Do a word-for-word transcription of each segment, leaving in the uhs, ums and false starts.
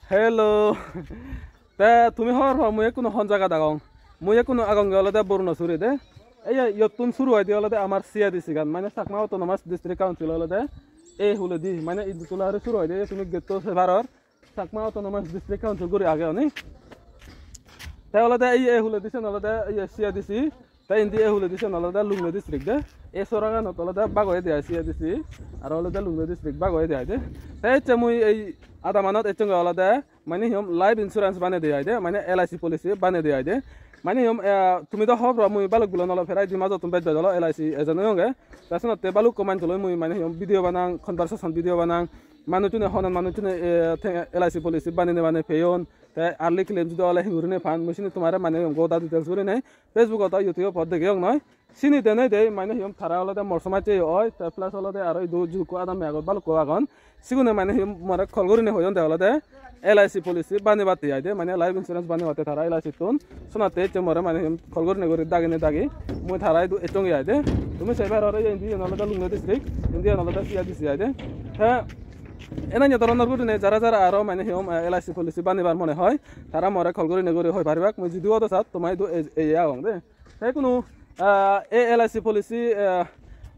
Hello. Te tumi hobor po mui ekkunu hon jagat agong? Mui ekkunu agonge olode Burnosuri de. Ei ye iyottun suru hoide olode amar C A D C gan, mane Chakma Autonomous District Council olode ei huledi, mane Indutula huri suru hoide, tumi getto se paror. Chakma Autonomous District Council guri age oni. Te olode ei, ei huledi sen olode ei C A D C, te indi ei huledi sen olode Lungno District de. Ei soraganot olode bag oye de ai C A D C, aro olode Lungno District bag oye de ai de. Te ecche mui ei adamanot ecchonge olode mane hi hom life insurance bane de ai de, mane L I C policy bane de ai de. Mane hi hom, eh, tumi do hobor mui balok gulon olo prai di majottun bej bej olo L I C agent oyonge. Te senotte balukko manujoloi mui mane hi hom video banang, conversation video banang. Manuchune honan manuchune, eh, te L I C policy banene bane peyon. Te early claim judi ole hi gurine pan, mui sini tumare mane hi hom goda details gurine Facebook ot, YouTube ot degeyong noi. Sini denei dei mane hi hom tara olode mor somajje oi, te plus olode aro idu jukko adam agon, balukko agon. Sigune mane hi hom more call gurine hoyon de olode L I C policy banebatte ai de, mane life insurance banebatte tara L I C tun. Sonatte ecche more mane hi hom call gurine guri dagine dagi mui tara idu ecchonge ai de. Tumi sei paror indi yen olode Lungno District, indi yen olode C A D C ai de. Te enanye doronor gurine jara jara aro mane hi hom, eh, L I C policy banebar mone hoi, tara more call gurine guri hoi paribak, mui judu odo sat toma idu ei, ei agong de. Te kunu, ah, ei L I C policy, ah,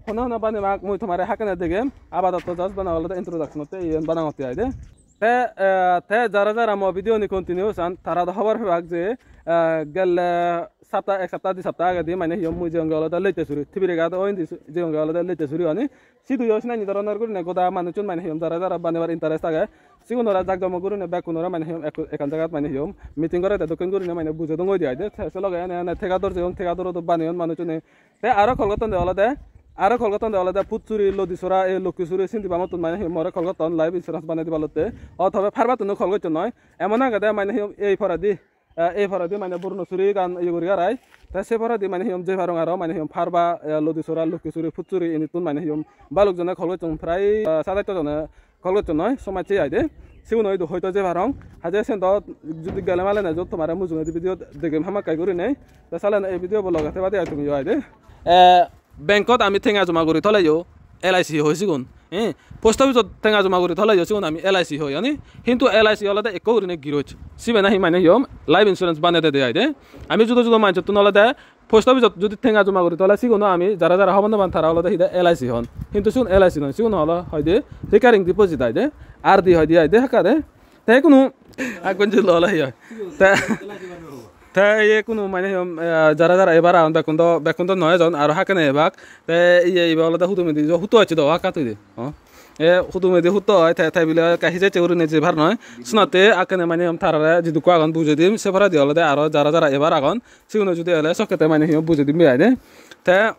honna honna banebak mui tomare hakkene degem. Abadatto just bana olode introduction otte iyen banangotte ai de. Te, ah, te jara jara mo video ni continue san, tara do hobor pebak je, ah, gelle sapta, ek sapta, di sapta agedi mane hi hom mui jeyonge olode Lettesuri, Tibirigat o indi su-, jeyonge olode Lettesuri oni. Sidu yo sinani doronor gurine goda manuchun mane hi hom jara jara banebar interest age. Sigunore jak jomok gurine bekkunore mane hi hom ekku-, ekkan jagat mane hi hom meeting gorede dokken gurine mane bujei dong oide ai de. Te se loge ene ene thega dor jeyong, thega doro do baneyon manuchune. Te aro call gotton de olode, aro call gotton de olode Phutsuri, Lodisora, ei Lokkisuri sindi bamottun mane hi hom more call gotton life insurance banei dibalotte. O tobe parbattun call gotton noi. Emon agede mane hi hom ei poredi, eh, ei poredi mane Burnosuri gan iye guri arai. Te se poredi mane hi hom jei parong aro mane hi hom parba, eh, Lodisora, Lokkisuri, Phutsuri inittun mane hi hom balok jone call gotton, prai, eh, sat atto jone call gotton noi, somajje ai de. Sigun oidu hoito jei parong. Haje sen do judi gele male ne jot tomare mujungedi video degem hamakkai gurinei. Te salen ei video bo loge thebade ai tumiyo ai de. Eh, bankot ami tenga joma guri tholeyo L I C hoi sigun. Eh, post office-ot tenga joma guri tholeyo sigun ami L I C hoi, ani? Hintu L I C olode ekko gurine giroj. Sibe nahi mane hi hom life insurance banei dede ai de. Ami judo judo manjottun olode post office-ot judi tenga joma guri thole siguno ami jara jara hobor no pan tara olode hi de L I C hon. Hintu sigun L I C noi, sigun olo hoide recurring deposit ai de, R D hoide ai de, hakkade. Te kunu agon je lola hi oi. Te, te ye kunu mane hi hom, eh, jara jara ebar agon bekkun do, bekkun do noi ejon, aro hakkene ebak. Te iye ibe olode hudumedi jo hutu acche do hakka tui de. Oh. E hudumedi hutu oi, te, te bile ekka hijecche gurine jebar noi. Senotte hakkene mane hi hom tarare jidukko agon bujei dim, se poredi olode aro jara jara ebar agon. Siguno judi ele sokkete mane hi hom bujei dim ai de. Te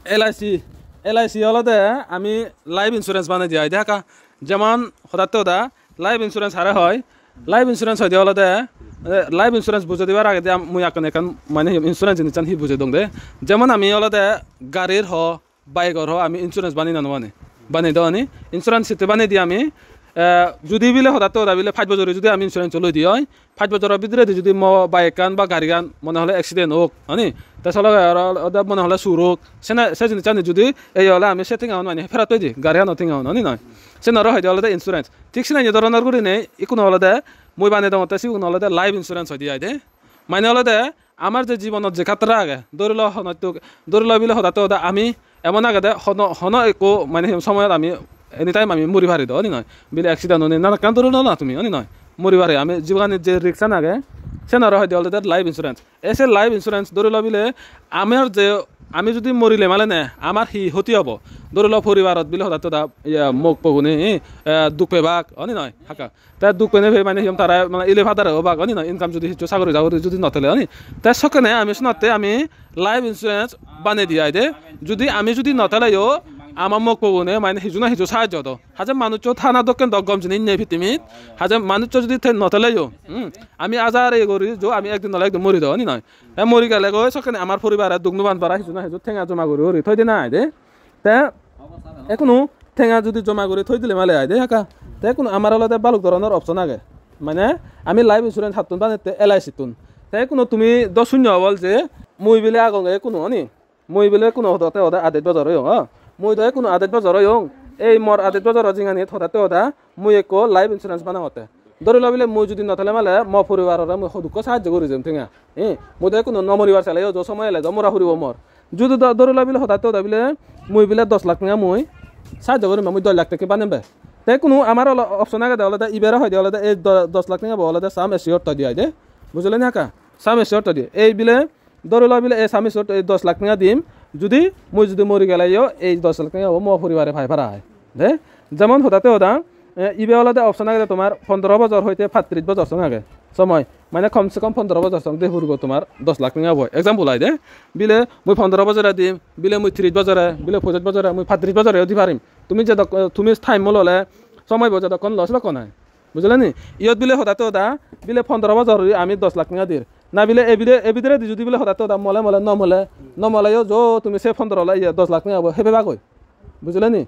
L I C, L I C olode ami life insurance banei di ai de hakka. Jemon hodatte hoda life insurance hare hoi, life insurance hoide olode, eh, life insurance bujei dibar agedi am-, mui ekkan ekkan mane hi insurance jinissan hi bujei dong de. Jemon ami olode garir ho, bike-or ho ami insurance banei na no banei? Banei do ani. Insurance hitte banei di ami, eh, judi bile hodatte hoda bile pach bojor judi ami insurance loi di oi, pach bojoro bidiredi judi mo bike-kan ba garigan mone hole accident ok, ani? Te solo aro ode mone hole sur ok, sene se jinissani judi ei ole ami se tengaun mane ferat pei di, gariano tengaun, ani noi? Sen aro hoide olode insurance. Thik senanye doronor gurinei ikkunu olode mui banei dongotte sigun olode life insurance hoide ai de. Mane olode amar je jibonot je khatra age, dhori lo honottuk, dhori lo bile hodatte hoda ami emon agede hono, hono ekko mane hi somoyot ami anytime ami muri pari do, ani noi? Bile accident one nanakkan dhori lo na tumi, ani noi? Muri pari ami jibonani je risk an age, sen aro hoide olode life insurance. E se life insurance dhori lo bile amar je, ami judi morile male ne amar hi hoti obo? Dhori lo poribarot bile hodatte hoda, iya, mok pogune, eh, duk pebak, ani noi? Hakka. Te duk pene pei mane hi hom tara mane ile padare obak, ani noi? Income judi hissu sagori jagori judi no thele, ani? Te sokkene ami senotte ami life insurance banei di ai de. Judi ami judi no theleyo ama mok pogune mane hiju na hiju sahajjo do. Haje manuccho thana dokken do gom jinis nei pittimit. Haje manuccho judi the-, no theleyo, hmm, ami ajare gori jo ami ekdin nole ekdin mori do, ani noi? Te mori gele goi sokkene amar poribare duk no pan para hiju na hiju tenga joma gori gori thoi dena ai de. Te ekkunu tenga judi joma guri thoi dile male ai de hakka. Te ekkunu amar olode balok doronor option age. Mane ami life insurance hattun banette L I C tun. Te ekkunu tumi do sunno obol je mui bile agonge ekkunu, ani? Mui bile ekkunu hodatte hoda adej bojor oyong, ha? Mui do ekkunu adej bojor oyong. Ei mor adej bojoro jinganit hodatte hoda mui ekko life insurance banangotte. Dhori lo bile mui judi no thele male mo poribarore mui hodukko sahajjo guri jem tenga. Eh, mui do ekkuno no moribar sele yo, jo somoy ele jo mora puribo mor. Judi do-, dhori lo bile hodatte hoda bile mui bile dos lakh tenga mui sahajjo gurim, mui dos lakh tenga banem be. Te ekkuno amar olo option agede olode ibere hoide olode ei do-, dos lakh tenga bo olode sum assured hoide ai de. Bujile ni aka? Sum assured hoide. Ei bile dhori lo bile ei sum assured ei dos lakh tenga dim, judi mui judi mori gele yo ei dos lakh tenga bo mo poribare pai para ai. De, jemon hodatte hoda, eh, ibe olode option agede tomar pondro bojor hoite pattris bojor song age somoy. Mane kom se kom pondro bojor song de puribo tomar dos lakh tenga bo. Example ai de, bile mui pondro bojore dim, bile mui tris bojore, bile pojoj bojore, mui pattris bojore o di parim. Tumi jedok-, tumi time mo lole somoy bo jedokkon lo sedokkon ai. Bujile ni? Iyot bile hodatte hoda bile pondro bojor guri ami dos lakh tenga dir. Na bile e bide-, e bidiredi judi bile hodatte hoda mole mole no mole, no mole yo jo tumi se pondro la-, iye, dos lakh tenga bo hebe bagoi. Bujile ni?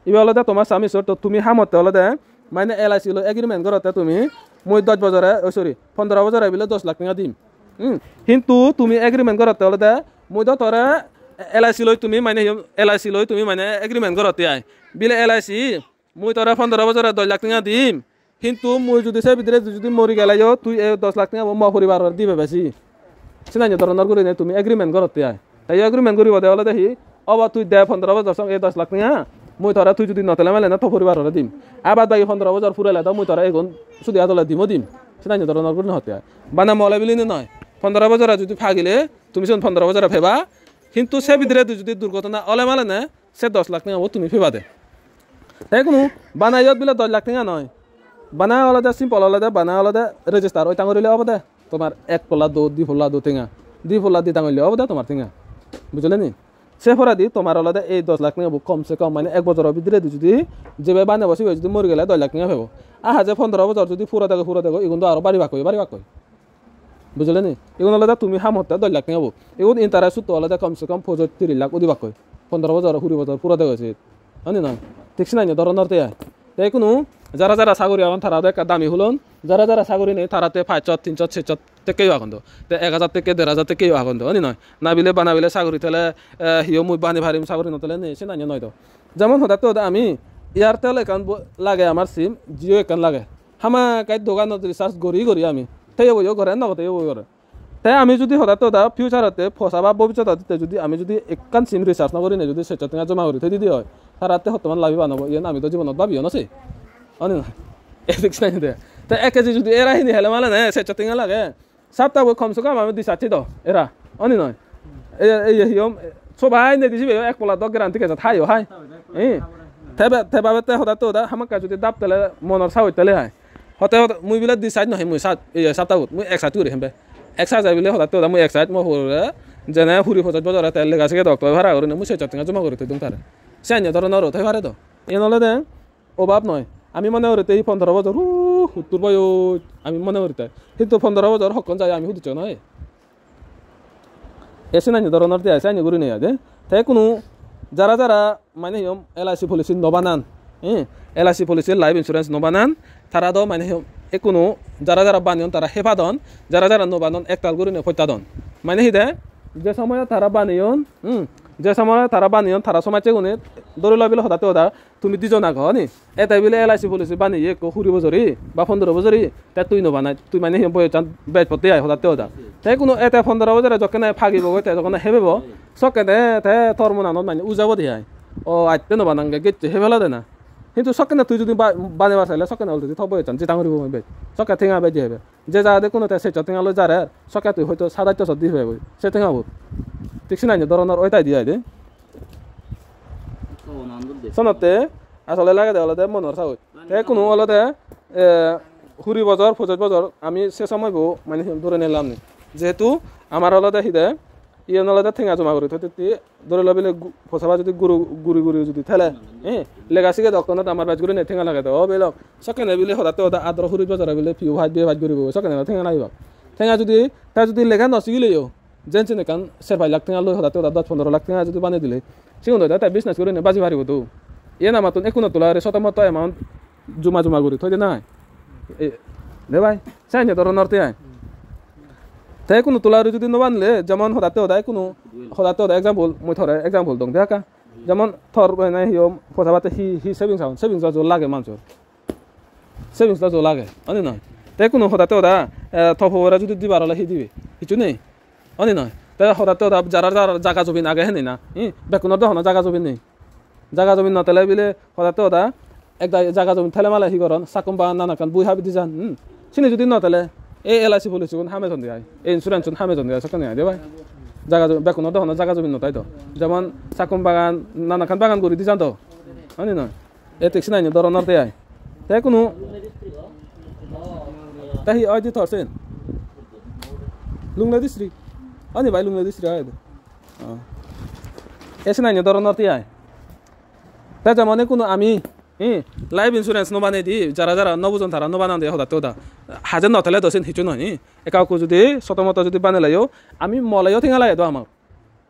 Ibe olode tomar sum assured, to tumi hamotte olode mane L I C loi agreement gorotte tumi mui dos bojore, oh sorry, pondro bojore bile dos lakh tenga dim. Hmm. Hintu tumi agreement gorotte olode mui do tore L I C loi tumi mane hi-, L I C loi tumi mane agreement gorotte ai. Bile L I C mui tore pondro bojore dos lakh tenga dim, hintu mui judi se bidire judi mori gele yo, tui ei dos lakh tenga bo mo poribarore dibe besi. Sinanye doronor gurinei tumi agreement gorotte ai. Te yo agreement guribode olode hi, obo tui de pondro bojor song ei dos lakh tenga, mui tore tui judi no tele mele na to poribarore dim. Abar bagi pondro bojor purele do mui tore egun sudi adole dimo dim. Sinanye doronor gurinei hotte ai. Bana mole biline noi. Pondro bojore judi pagile, tumi sigun pondro bojore peba, hintu se bidire judi durgotona ole male ne, se dos lakh tenga bo tumi pebade. Te ekkuno bana iyot bile dos lakh tenga noi. Bana olode simple olode, bana olode register oi tangorile obode. Tomar ek polla do, di polla do tenga. Di polla di tangorile obode tomar tenga. Bujile ni? Se poredi tomar olode ei dos lakh tenga bo kom se kom mane ek bojoro bidiredi judi jebe banebo sibe judi mori gele dos lakh tenga pebo. Aha je pondro bojor judi puro dego, puro dego, igun do aro baribakkoi, baribakkoi. Bujile ni? Igun olode tumi hamotte dos lakh tenga bo. Igun interest sutto olode kom se kom pojoj tiris lakh udibakkoi. Pondro bojor, kuri bojor puro dego se. Oni noi? Thik sinanye doronor te ai. Te ikkunu jara jara sagori agon tara do ekka dami hulon. Jara jara sagori nei tara te pachshot, tinshot, sershot tekkeyo agon do. Te ek hajar tekke, der hajar tekkeyo agon do. Oni noi? Na bile bana bile sagori thele, eh, hiyo mui bani parim, sagori no thele nei, sinanye noi do. Jemon hodatte hoda ami Airtel ekkan bo-, lage amar sim, Jio ekkan lage. Hamakkai doganot recharge gori gori ami. Te obo yo gore, nogo te obo yo gore. Te ami judi hodatte hoda future-otte posa ba bobissototte judi ami judi ekkan sim recharge no gurinei judi sershot tenga joma guri thoi didi oi, taratte hottoman labiban obo, iyen ami do jibonot babiyo no sei. Oni na? Edik sinai de. Te ek kg judi era hini hele male ne sershot tenga lage. Sapta bo kom se kom ami di sacche do era. Oni noi? Ei, ei, ei, hiyom, sobai nei di sibe ek pola do guarantee kejat hai o hai. Eh? Te ba-, te babe te hodatte hoda hamakkai judi dap tele monor saut tele hai. Hote hote mui bile di side no hei, mui sat, iye, sapta but, mui ek side guri hembe. Ek side bile hodatte hoda mui ek side mo hure, jene huri pojoj bojore te lega sige doctor para gurinei mui sershot tenga joma guri thoi dong tare. Siyanye doronor ot hoi pare do. Iyen olode obab noi. Ami mone guri te hi pondro bojor, uh, huttur boyot, ami mone guri te. Hintu pondro bojor hokkon jai ami hudu chok noi. E sinanye doronor te ai, sinanye gurinei ai de. Te ikkunu jara jara mane hiyom L I C policy no banan, eh, L I C policy, life insurance no banan, tara do mane hiyom ikkunu jara jara baneyon tara hepadon, jara jara no banon ektal gurinei pottadon. Mane hi de, je somoyot tara baneyon, hmm, je somoyot tara baneyon tara somajjegune dhori loi bile hodatte hoda tumi dijon ago ni? Ete bile L I C policy baneye ekko kuri bojori ba pondro bojori, te tui no banai, tui mane hi boyossan bej potte ai hodatte hoda. Te kuno ete pondro bojore jokkene pagibo goi, te jokkene hebebo, sokkene te tor monanot mane ujabo de ai. O, atte no banange, gecche hebelode na. Hintu sokkene tui judi ba-, banebar saile sokkene already to boyossan jetang guribo bej. Sokke tenga bej hebe. Je jade kuno te sechsot tenga loi jarer, sokke tui hoito sat atto sot di peboi, se tengabot. Thik sinanye doronor oi tai di ai de. Sonotte asole lagede olode monor sagoj. Te kuno olode, eh, kuri bojor, pojoj bojor ami se somoibo mane dure nilam ni. Jehetu amar olode hide, iyen olode tenga joma guri thotte, dhori lo bile gu-, posaba judi guru, guri guri judi thele, eh, lega sige dokkonot amar bej gurinei tenga lagede, o belok. Sokkene bile hodatte hoda adro huri bojore bile piyo bhaj, biye bhaj guribo, sokkene tenga lagibak. Tenga judi, te judi lega no sigileyo, jen sen ekkan ser pach lakh tenga loi hodatte hoda dos pondro lakh tenga judi banei dile, sigun hoide te business gurinei baji paribo do. Iyen amattun ekkuno tula guri soto moto amount juma juma guri thoi de nai. E, de bhai, senne doronor te ai. Te kuno tula guri judi no banle, jemon hodatte hoda kuno, hodatte hoda example, mui tore example dong de ekka. Jemon tor mane hi hom, posa batte hi, hi savings account, savings account lage manjor. Savings do jol age, oni noi? Te hono hodatte hoda, eh, to pobore judi dibar ole hi dibe? Hissu nei, oni noi? Te hodatte hoda jara jara jaga jomin age heni na, hi? Bekkunor do hono jaga jomin nei. Jaga jomin no tele bile hodatte hoda, ek dagi jaga jomin tele male hi goron? Sakkon bagan nanakkan bui habi di jan, hmm? Sini judi no tele, ei L I C policy gun hame jon de ai, ei insurance un hame jon de ai, sokkene ai de bai. Jaga jomin, bekkunor do hono jaga jomin no tai do. Jemon sakkon bagan, nanakkan bagan guri di jan do, oni noi? E thik sinainyo doronor te ai. Te hono, te hi oi di tor sen? Lunglei district. Ani bai Lunglei district oi de. Oh. E sinainyo doronor te ai. Te jemon e hono ami, hi, life insurance no banei di, jara jara no bujon tara no banan de hodatte hoda. Haje no tele do sen hissu noi, hi. Ekka ekku judi soto moto judi baneleyo, ami moleyo tenga lage do amar.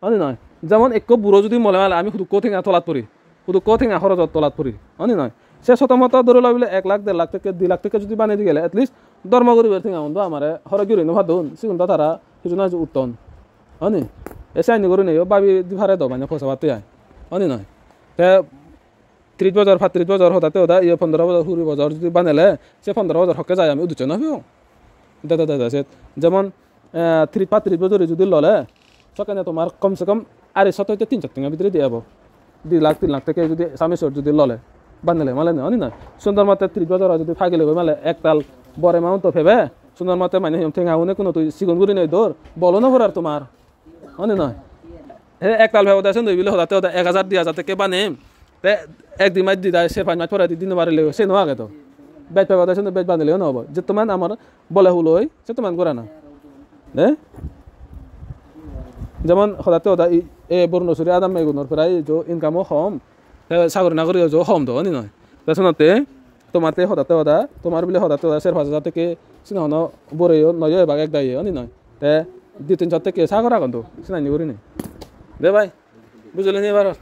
Oni noi? Jemon ekko buro judi mole male ami hudukko tenga tolat puri, hudukko tenga horojot tolat puri, oni noi? Se soto moto dhori loi bile ek lakh, der lakh tekke, di lakh tekke judi banei di gele, at least dhormo guribar tenga undo amare horoj guri no padon, sigun do tara hissu na hissu utton, oni? E siyani gurinei yo babi di pare do mane posa batte ai, oni noi? Te tris bojor, pattris bojor, hodatte hoda, iye pondro bojor, kuri bojor judi banele, se pondro bojor hokke jai ami uducche no pebong. De, de, de, de, se jemon, eh, tris, pattris bojor judi lole, sokkene tomar kom se kom arei sot hoite tin sot tenga bidire di ebo. Di lakh, tin lakh tekke judi sami sot judi lole, banele male ne, oni noi? Sundor mote tris bojor judi pagile goi male ektal bor amount to pebe, sundor mote mane hiyom tenga une kono tui sigon gurinei dor, bolo no porar tomar. Oni noi? He ektal pebode sen doi bile hodatte hoda ek hajar di hajar tekke banem. Te ek di maj di dai, se paj maj pore di di no parile, se no age to. Bej pebode sen doi bej banile no obo. Jettoman amar bole huloi, settoman gorana. De? Jemon hodatte hoda i, e Bhubaneswari adamme gunor prai jo income o hom. Te sagori nagori o jo hom do, oni noi? Te senotte Tomar te hodatte hoda, tomar bile hodatte hoda ser pach hajar tekke sini hono boreyo noyo ebak ek dagi, oni noi? Te di tin sot tekke sagor agon do, sinani gurinei. De bai, bujile ni ebar?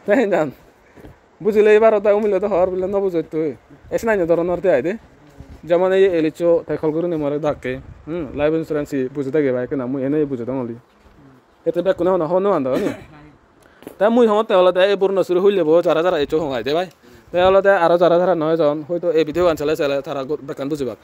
Te hindan. Bujile ebar da umile do hor bile no bujottoi. E sinani doronor te ai de. Jemon ei elicho te call gurinei more dakke. Hmm, life insurance hi buji dagi bai ekkena mui ene buji dong oli. Ete bekkune hono hobor no pan do, oni? Te mui hongotte olode ei Bhubaneswari hulle bo jara jara eccho hong ai de bai. Te olode aro jara jara noi jon, hoito ei video gan sele sele tara go-, bekkan bujibak.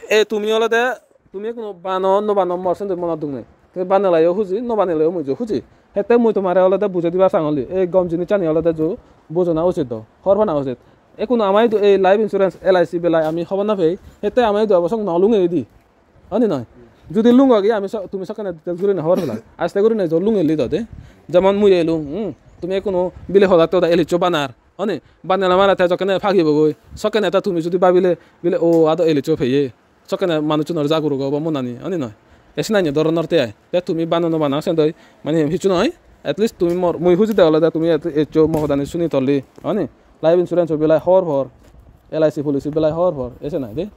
E tumi olode, tumi hono bano no bano mor sende monot duk nei. Te baneleyo huji, no baneleyo mui jo huji. Hette mui tomare olode bujei dibar sang oli. Ei gom jinissani olode jo bujona usit do, hobor pana usit. Ekkuno ama idu ei life insurance L I C belai ami hobor no pei. Hette ama idu abo song no lungei di. Oni noi? Judi lungogi ami so-, tumi sokkene details gurinei hobor pelai. Aste gurinei jo lungeli do de. Jemon mui elung, hmm, tumi ekkuno bile hodatte hoda elicho banar. Oni? Banele male te jokkene pagibogoi. Sokkene te tumi judi babile, bile o ado elicho peye. Sokkene manuchunor jagurugo obo monani, oni noi? E sinani doronor te ai. Te tumi bano no bana sen doi, mane hissu noi. At least tumi mor, mui huji de olode tumi et-, eccho mo hodani suni tolli, oni? Life insurance o belai hobor por, L I C policy belai hobor por, ese nai de.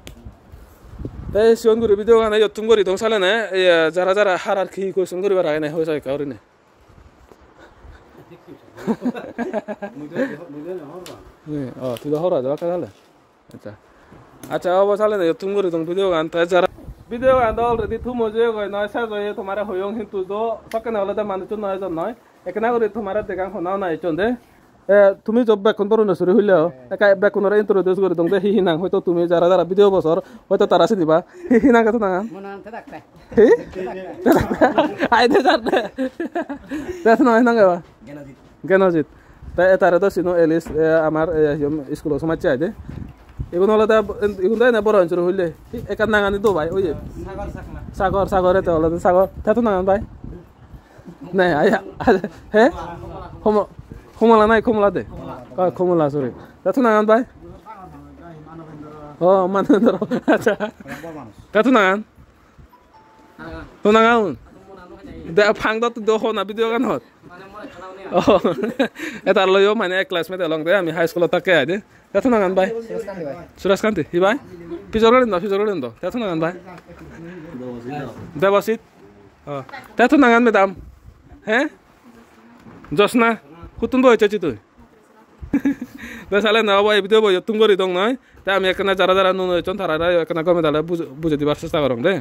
Te sigon guri video gane yottum guri dong salene, ye, jara jara har har ki question guribar age nai hoi sai ekka gurinei. Ni, oh, tui do hobor age, bakke sale. Accha. Accha, obo sale de, thum guri dong video gan. Te jara video gan do already thum oi jeyegoi, noi, sej oye, tomare hoyong, hintu do sokkene olode manuchun noi, ejon noi. Ekkena guri tomare degang honna honna ecchon de. Eh, tumi jo bekkun Bhubaneswari hulle o. Ekka bekkunore introduce guri dong de, hi hi nang, hoito tumi jara jara video bosor, hoito tara siniba. Hi, hi nang, to nangan? Mo nang Tedak Rai. Hi? Ai de jar de. Te to nang, nang ba? Genojit. Genojit. Te etare do sino Elis, eh, amar, eh, hi hom, iskulo somajje ai de. Igun olode, igun do ene Bhubaneswari hulle. Hi, ekka nangani do bai, oye. Sagor Chakma. Sagor, Sagor, ete olode Sagor. Te to nangan bai? Nei, ai, ai, he? Homo-, Homola nai, Komola de? Ah, Komola, sorry. Te to nangan bai? Oh, Manendra. Accha. Te to nangan? To nangan? De phang do, to do hona video gan hot. Oh. Etar loyo mane ek classmate elong de, ami high school-ot thakke ai de. Te to nangan bai? Suraj Kanti bai. Suraj Kanti, hi bai? Pijor gari do, pijor gari do. Te to nangan bai? Debosit. Oh. Te to nangan, madam? He? Josna. Huttun bo eche tui? Te sale na obo, ei video bo yottum guri dong noi. Te ami ekkena jara jara nuo nuo ecchon, tarare ekkena gome dale buj-, bujei dibar chesta gorong de.